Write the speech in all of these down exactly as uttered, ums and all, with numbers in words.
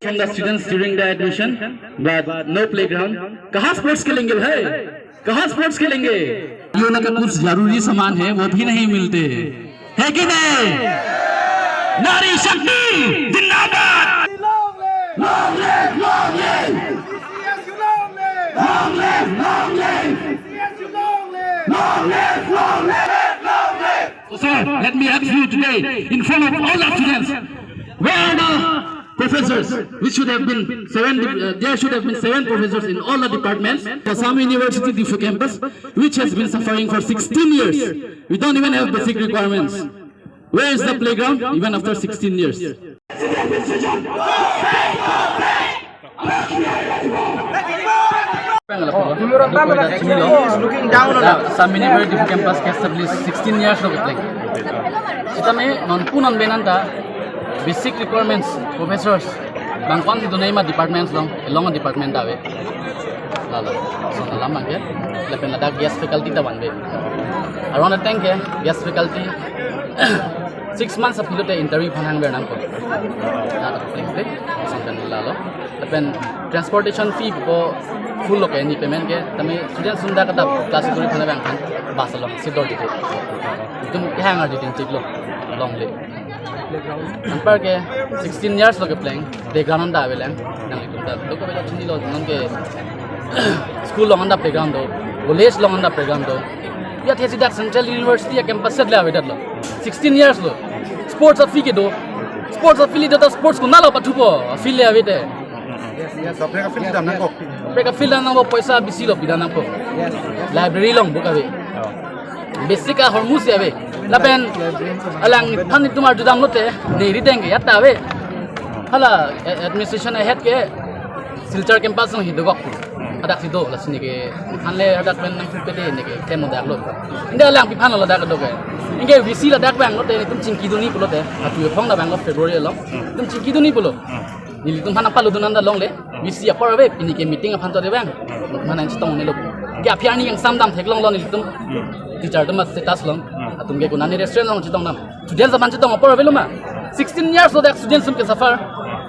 From the students during the admission, but no playground. कहाँ sports खेलेंगे भाई? कहाँ sports खेलेंगे? ये लोग का कुछ जरूरी सामान है, वो भी नहीं मिलते, है कि नहीं? नारी शक्ति जिंदाबाद। Long live, long live! Long live, long live! Long live, long live! So, sir, let me ask you today, in front of all the students, where are the professors? Which should have been seven, uh, there should have been seven professors in all the departments. Assam University Diphu campus, which has been suffering for sixteen years. We don't even have basic requirements. Where is the playground, even after sixteen years? Looking down on us. Assam University campus ke establish sixteen years lo kepleng. Sitame non pu non ben anta basic requirements, professors, bang kon si dunai ma departments along, along department ave. Lalo, so alam abang ke, lapen ladak guest faculty ta vanve. Aron ateng ke guest faculty six months aphi lote interview aphan hangver nangpo. Lalo, pleng pleng, so kan lalo. Lapen transportation fee po full lo ke, ne payment ke, tame student sunda kata class turi aphan abang kan bus along si dor dite. Itum kehang arju tin chiklo, longle. Anpar ke sixteen years lo kepleng, playground anta avelang, nanglitum ta. Dok kave chini lo, non ke school along anta playground do, college along anta playground do. Ya thesi dak Central University a-campus set le avedet lo. Sixteen years lo. Sports a-field kedo. Sports a-field do ta sports konat lo pathupo? A-field le avete. Yes, yes. Kaprek a-field dam nangkok. Kaprek a-field dam nangkok, poisa bisi lo pidam nangkok. Yes, yes. Library along book ave. Oh. Basic ahormu si ave. Lapen alangliphan itum arjudam lote, ne rideng ke ya ta ave. Hala, eh, administration ahead ke Silchar campus along si dokok. Hadak si do, lasi ne ke, han le hadak pen nangphu pede ne ke, klem dak lo. Inde alangliphan lo dak do ke. Anke V C ladak abang lote, itum chingki dunji pulote. Atu ephong labang lo February along. Itum chingki dunji pulo. Nelitum aphan nangpaludun anta longle, V C apor ave, pini ke meeting aphan chot abang. Mana chetong nelo. Ke aphi arni kangsam dam theklonglo nelitum. Teacher atum a-status along. Atum ke konane restaurant along chetong dam. Students aphan chetong apor avelo ma. Sixteen years lo dak students atum ke suffer.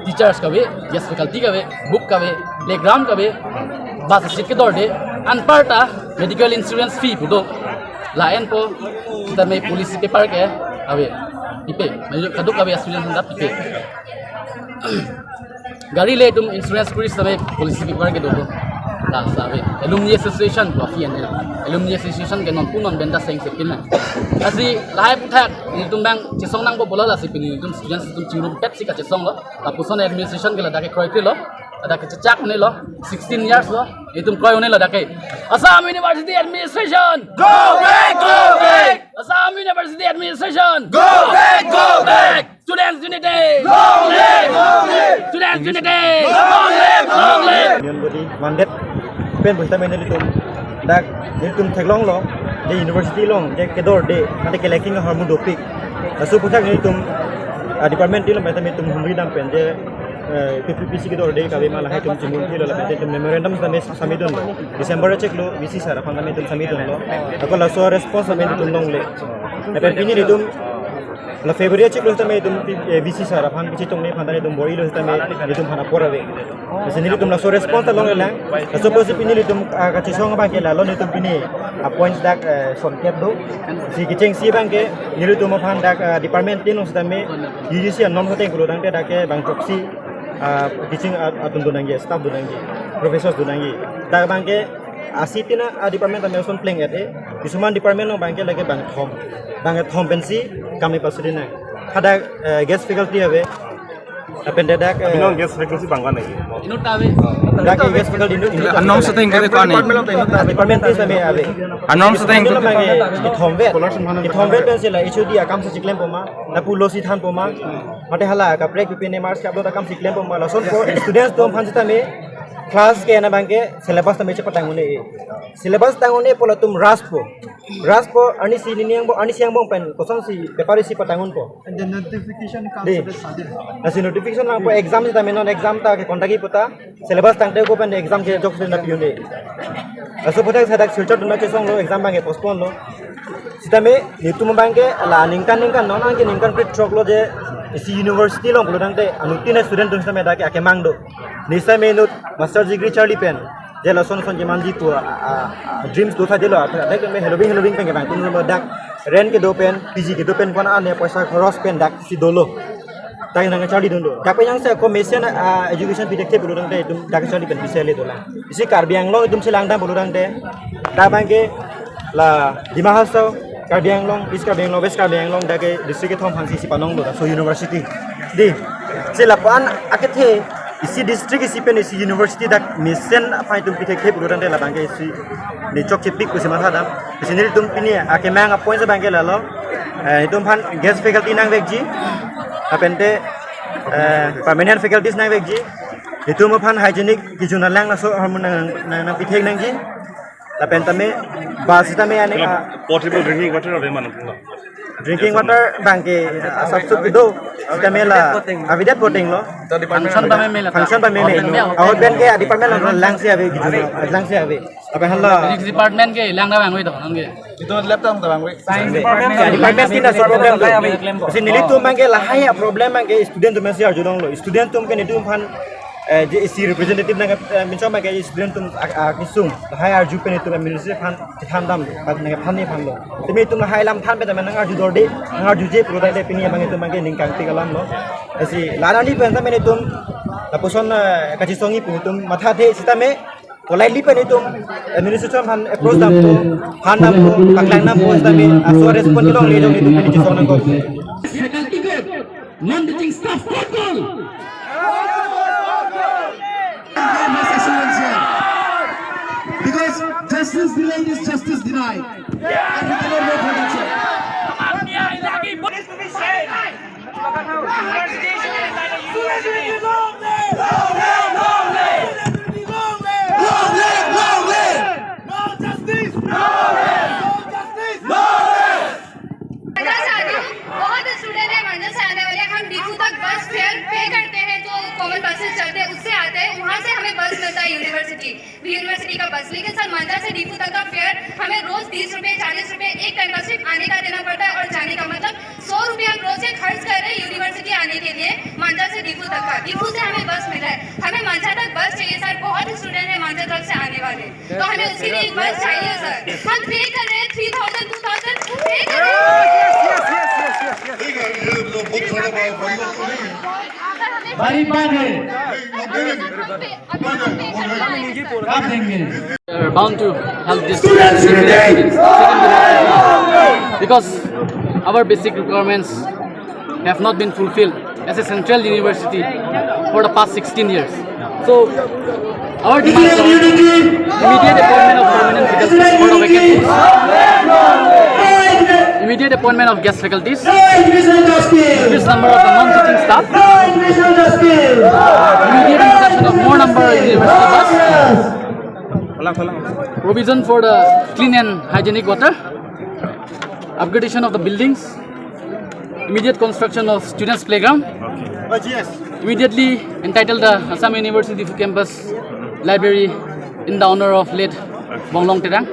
Teachers kave, guest faculty kave, book kave, playground kave, bus seat kedorde, anparta medical insurance fee pu do. La-anpo, sitame policy paper ke ave. Pipe, maju kaduk kave students anta pipe. Gari le itum insurance kuri sitame policy paper kedo do. Lasi ave. Alumni Association pu aphi an. Alumni Association ke non pu non ben ta seng sepin na. Lasi lahai aphuthak itum abang chesong nangpo pulo, lasi pini itum students itum chingrumpet si kachesong lo. Lapuson administration ke ladak ke kroikre lo. Ladak ke chechak ne lo. Sixteen years lo. Itum kroi ne lo dak ke. Assam University Administration! Go back, go back! Assam University Administration! Go back, go back! Students Unity! Long live! Long live! Students Unity! Long live! Long live! Union body mandate pen pusita main nelitum dak nelitum theklonglo, je university along je kedorde, ante ke lacking ahormu dopik. Laso aphuthak nelitum, ah, department team lo, pen itum humri dam pen je, eh, P P P C kedorde kave ma, lahai itum chimunthi lo, lapen itum memorandum tame submit dunlo. December achiklo, V C sir aphan tame itum submit dunlo. Ako laso response tame itum longle. Lapen pini itum la February achiklo tame itum, eh, V C sir aphan kachetongji aphan tame itum bor-ilo tame itum aphan apor ave. Lasi nelitum laso response ta longlelang. Laso apotsi pini nelitum, ah, kachesong abang ke lalo, nelitum pini appoint dak, eh, son kep do. Si kechengsi abang ke nelitum aphan dak, ah, department tin along sitame U G C anorm ateng pulo tangte dak ke bang throksi, ah, teaching at-, atum do nangji, staff do nangji, professors do nangji. Dak abang ke asi tina a-department tame ason pleng et e. Kisuman department along abang ke lake bang thom. Bang thom pensi kam le pasuri nang. Hadak, eh, guest faculty ave. Lapen dak, eh, Abinong guest faculty bang kone. Inut ave. Dak ke guest faculty inut, inut. Anorm seteng kali kone. Department tin tame ave. Anorm seteng. Department abang ke ithom vet. Ithom vet pensi la H O D akam si chiklempo ma, lapu lo si thanpo ma. Mate hala kaprek pipine marks ke-upload akam si klempo ma. Lasonpo students atum aphan sitame Class ke na abangke syllabus tame chepatang un-e. Syllabus tang un-e pu latum rush po. Rush po, arnisi nini angbong, arnisi angbong pen kosonsi paper isi patang unpo. And the notification comes Dei. With a sudden. Lasi notification vangpo exam sitame non exam ta ke conduct ji pu ta syllabus tangte ko pen exam ke jok sudden pi un-e. Laso aphuthak hadak Silchar dun ma chesonglo, exam abangke postpone lo. Sitame netum abangke la ningkan ningkan non anke ningkan phli throk lo je isi university along pulo tangte anuttin a-student atum sitame dak ke akemang do. Ne sitame inut master degree charli pen je lason son kemanji pu a, a, a, dreams do tha dilo, a, dak me heloving heloving pen kevang kun lo dak rent kedo pen, P G kedo pen, ko-an ane poisa khoros pen dak si dolo. Dak nangcharlidun do. Dak pen jongsi ako mesen a, education pi thekthe pulo tangte itum dak charli pen pisa le dolang. Isi Karbi Anglong itum si langdam pulo tangte dak abangke la Dima Hasao, Karbi Anglong, East Karbi Anglong, West Karbi Anglong dak ke district kethom aphansi isi panong do, laso university. Dei, si lapu-an akethe isi district isi pen isi university dak mesen aphan itum pi thekthe pulo tangte labangke isi ne chokche pik pusi mathadam. Isi nelitum pini akemang a-point abangke lalo. Eh, itum aphan guest faculty nangvekji. Lapen te, eh, permanent faculties nangvekji. Itum aphan hygienic kejun alang laso ahormu nang, nang, nangpi thek nangji. Lapen tame bus tame ane, ah, portable drinking water ave mane pulo. Drinking water abangke asap sup do. Tame la avidet voting lo. Function pameme la. Function pameme. Ahut pen ke department lang si ave kejun, lang si ave. Lapen hala. Physics department ke lang ta vangve to, non ke. Itu lab ta vangve. Science department. Science department ke na so problem do. Si nelitum abangke lahai a-problem abangke student atum si arjulonglo. Student atum ke netum aphan, eh, je isi representative nang, eh, minchom abangke student atum a, a, kesung. Lahai arju pen itum administration aphan chethandam, pat nangphan ni aphan lo. Tumi itum lahai alam than pen tame nangarju dorde, nangarjuje pulo tangte pini abang itum abangke ning kangtik alam lo. Lasi la-an arni pen tame netum lapuson, eh, kachesongji pu itum mathathe sitame, politely pen itum administration aphan approach dampo, phan dampo, paklang dampo sitame, aso respond kelongle jong itum pini chesong nangkok. Faculty good. Non-teaching staff, good call. Because justice delayed is justice denied. And we cannot wait for that, sir. Long live, long live! No justice! No rest! No justice! No rest! मांझा से आती हूँ, बहुत स्टूडेंट है मांझा से आने वाले। हम डीफू तक बस फेयर पे करते हैं, जो कॉमन बसेस चलते हैं उससे आते हैं, वहाँ से हमें बस मिलता है यूनिवर्सिटी, यूनिवर्सिटी का बस। लेकिन सर, मांझा से डीफू तक का फेयर हमें रोज तीस रुपए, चालीस रुपए एक टाइम का सिर्फ आने का देना पड़ता है और जाने का, मतलब सौ रुपए हम रोज से खर्च कर रहे हैं यूनिवर्सिटी आने के लिए। मांझा से डीफू तक का, डीफू से हमें बस मिला है, हमें मांझा तक बस चाहिए सर। बहुत स्टूडेंट है मांझा तक से आने वाले, तो हमें उसके लिए एक बस चाहिए सर। हम पे कर रहे हैं थ्री थाउजेंड, टू थाउजेंड पे कर रहे हैं। ठीक है, ये तो बहुत सारा बात, बात तो नहीं है। अगर हमें बारी बात है। नहीं, नहीं, नहीं, नहीं। आप देंगे। Are bound to help this students because our basic requirements have not been fulfilled as a central university for the past sixteen years. So, our demands are immediate appointment of permanent faculties for the vacancies, immediate appointment of guest faculties, increased number of the non-teaching staff, immediate introduction of more number in university bus, provision for the clean and hygienic water, upgradation of the buildings, immediate construction of students' playground, immediately entitle the Assam University campus library in the honor of late Bonglong Terang,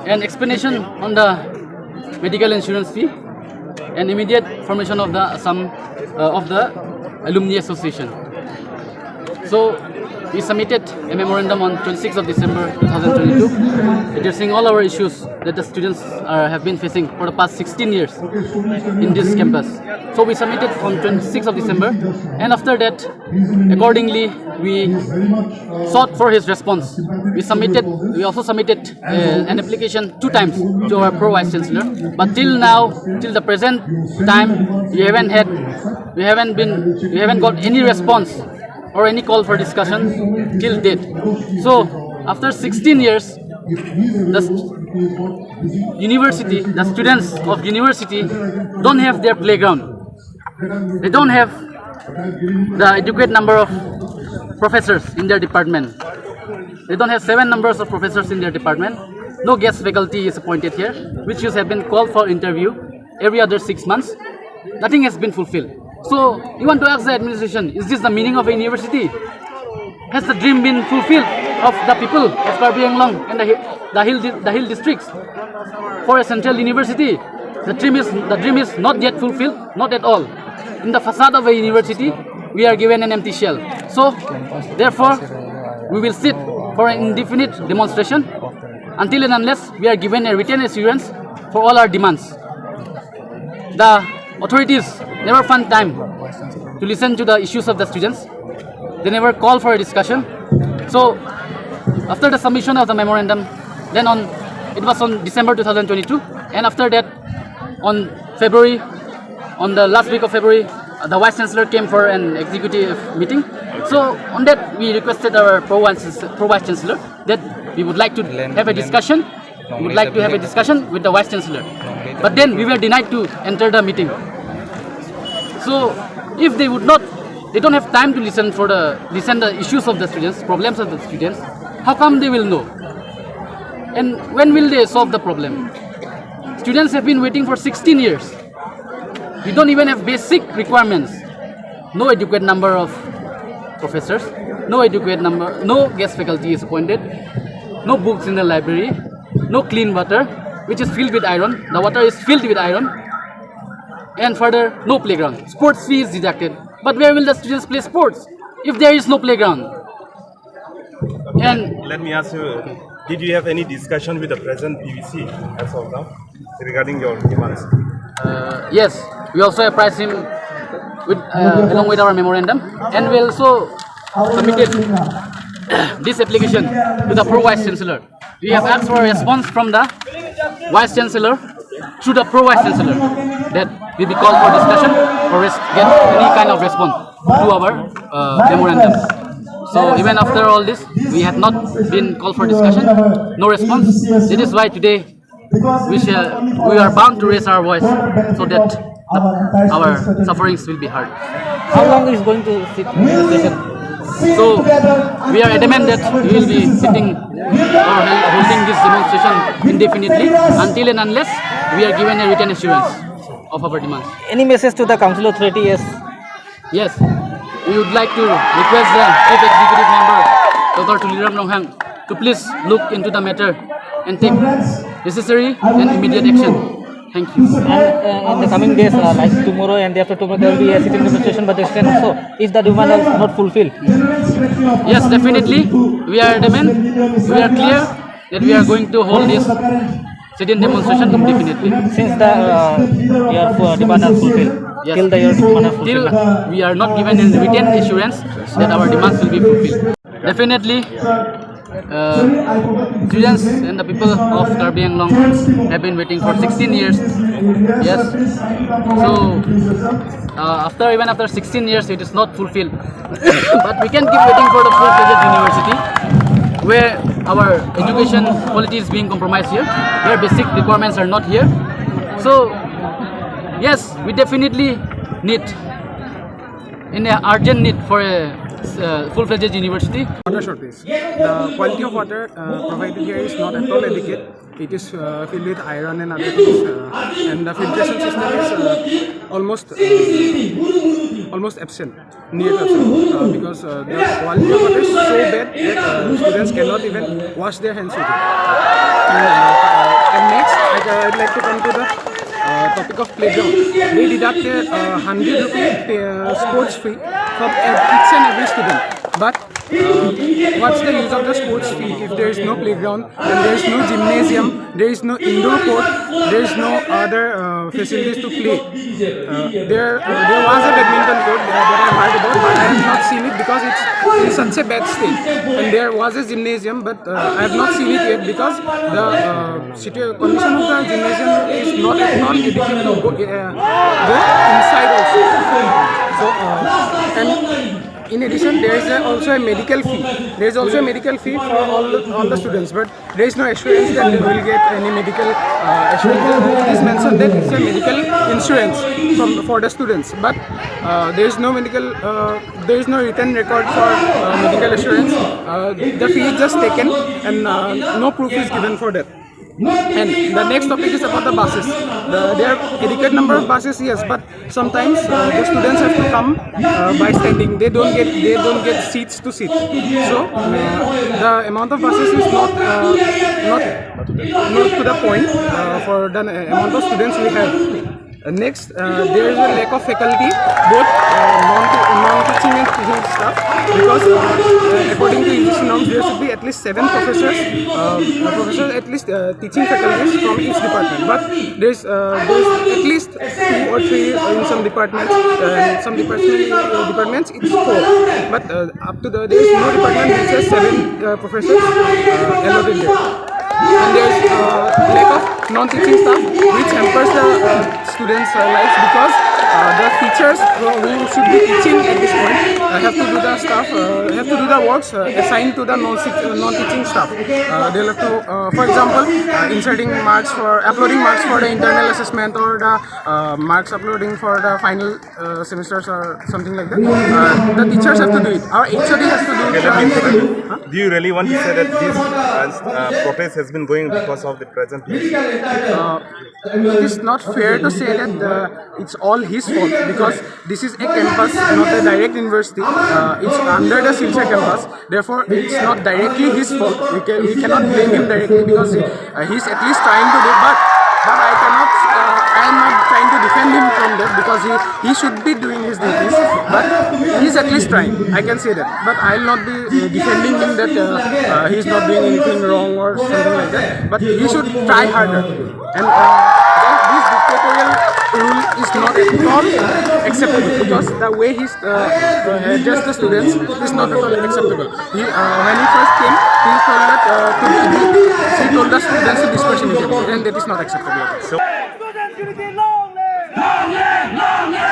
an explanation on the medical insurance fee, and immediate formation of the Assam, uh, of the Alumni Association. So we submitted a memorandum on twenty-sixth of December two thousand twenty-two, addressing all our issues that the students are, have been facing for the past sixteen years in this campus. So we submitted on twenty-sixth of December, and after that, accordingly, we sought for his response. We submitted, we also submitted uh, an application two times to our Pro Vice Chancellor. But till now, till the present time, we haven't had, we haven't been, we haven't got any response or any call for discussion till date. So, after sixteen years, the st- university, the students of university don't have their playground. They don't have the adequate number of professors in their department. They don't have seven numbers of professors in their department. No guest faculty is appointed here, which should have been called for interview every other six months. Nothing has been fulfilled. So you want to ask the administration, is this the meaning of a university? Has the dream been fulfilled of the people of Karbi Anglong and the, hi- the, hill, di- the hill districts for a central university? The dream is the dream is not yet fulfilled, not at all. In the facade of a university, we are given an empty shell. So, therefore, we will sit for an indefinite demonstration until and unless we are given a written assurance for all our demands. The authorities never found time to listen to the issues of the students. They never call for a discussion. So, after the submission of the memorandum, then on it was on December two thousand twenty-two, and after that, on February, on the last week of February, uh, the vice chancellor came for an executive meeting. So on that, we requested our pro vice pro vice chancellor that we would like to have a discussion. We would like to have a discussion with the vice chancellor, but then we were denied to enter the meeting. So if they would not, they don't have time to listen for the listen the issues of the students, problems of the students. How come they will know? And when will they solve the problem? Students have been waiting for sixteen years. We don't even have basic requirements. No adequate number of professors, no adequate number, no guest faculty is appointed, no books in the library, no clean water, which is filled with iron. The water is filled with iron. And further, no playground. Sports fee is deducted. But where will the students play sports if there is no playground? And Let me ask you, did you have any discussion with the present P V C as of now regarding your demands? Uh, yes, we also apprised him with, uh, along with our memorandum, and we also submitted this application to the pro vice chancellor. We have asked for a response from the vice chancellor through the pro vice chancellor that we be called for discussion or res- get any kind of response to our uh, memorandum. So even after all this, we had not been called for discussion, no response. That is why today we shall we are bound to raise our voice so that the, our sufferings will be heard. How long is going to sit in the session? So we are adamant that we will be sitting or hel- holding this demonstration indefinitely until and unless we are given a written assurance of our demands. Any message to the council authority? Yes. Yes, we would like to request the Chief Executive Member, Doctor Tuliram Ronghang, to please look into the matter and take necessary and immediate action. Thank you. And uh, in the coming days, uh, like tomorrow and day after tomorrow, there will be a sitting demonstration by the students also, if the demand is not fulfilled. Yes, definitely. We are adamant. We are clear that we are going to hold this sit-in demonstration indefinitely. Since the uh, your uh, demand are fulfilled, Yes. till the your demand are Till fulfilled. We are not given a written assurance that our demands will be fulfilled. Definitely, uh, students and the people of Karbi Anglong have been waiting for sixteen years. Yes. So, uh, after even after sixteen years, it is not fulfilled. But we can keep waiting for the full-fledged university where our education quality is being compromised here, where basic requirements are not here. So, yes, we definitely need in a urgent need for a uh, full-fledged university. Water shortage. The quality of water uh, provided here is not at all adequate. It is uh, filled with iron and other things, uh, and the filtration system is uh, almost uh, almost absent, near to absent, uh, because uh, the quality of water is so bad that uh, students cannot even wash their hands with it. And, uh, and next, I'd, uh, I'd like to come to the uh, topic of playground. They deduct a uh, hundred rupee uh, sports fee from ev- each and every student. But uh, what's the use of the sports fee if there is no playground and there is no gymnasium, there is no indoor court, there is no other uh, facilities to play? Uh, there, uh, there was a badminton court uh, that I heard about, but I have not seen it because it's in such a bad state. And there was a gymnasium, but uh, I have not seen it yet because the uh, situ- condition of the gymnasium is not at all adequate to go, uh, go inside also. So, uh, and In addition, there is a, also a medical fee. There is also a medical fee for all the, all the students, but there is no assurance that they will get any medical uh, assurance. It is mentioned that it's a medical insurance from for the students, but uh, there is no medical, uh, there is no written record for uh, medical assurance. Uh, the fee is just taken and uh, no proof is given for that. And the next topic is about the buses. The, there are adequate number of buses, yes, but sometimes uh, the students have to come uh, by standing. They don't get they don't get seats to sit. So uh, the amount of buses is not uh, not not to the point uh, for the uh, amount of students we have. Uh, next, uh, there is a lack of faculty, both uh, non non-teaching and teaching staff, because uh, according to U G C norms, there should be at least seven professors, uh, professors at least uh, teaching faculties from each department. But there's uh, there's at least two or three in some departments. Uh, in some department, uh, departments it's four, but uh, up to the there is no department which has seven uh, professors uh, allotted there. And there's uh, lack of non-teaching staff, which hampers the uh, students' uh, lives, because uh, the teachers who, who should be teaching at this point uh, have to do the stuff, uh, have to do the works uh, assigned to the non uh, non-teaching staff. Uh, they'll have to, uh, for example, uh, inserting marks for uploading marks for the internal assessment or the uh, marks uploading for the final uh, semesters or something like that. Uh, the teachers have to do it. Our H O D has to do it. Okay, let me interrupt. Do you really want to say that this uh, uh, protest has been going because of the present? Uh, it is not fair to say that uh, it's all his fault, because this is a campus, not a direct university. Uh, it's under the Silchar campus. Therefore, it's not directly his fault. We, can, we cannot blame him directly because he, uh, he's at least trying to do. But but I cannot. Uh, I am not trying to defend him from that, because he, he should be doing his duties. But he's at least trying. I can say that. But I'll not be uh, defending him that uh, uh, he's not doing anything wrong or something like that. But he should try harder. And uh, this dictatorial rule is not at all acceptable, because the way he's uh, uh, addressed the students is not at all acceptable. He, uh, when he first came, he told that uh, to, he, he told the students to disperse immediately, and that is not acceptable. So, Students' unity, long live! Long live! Long live!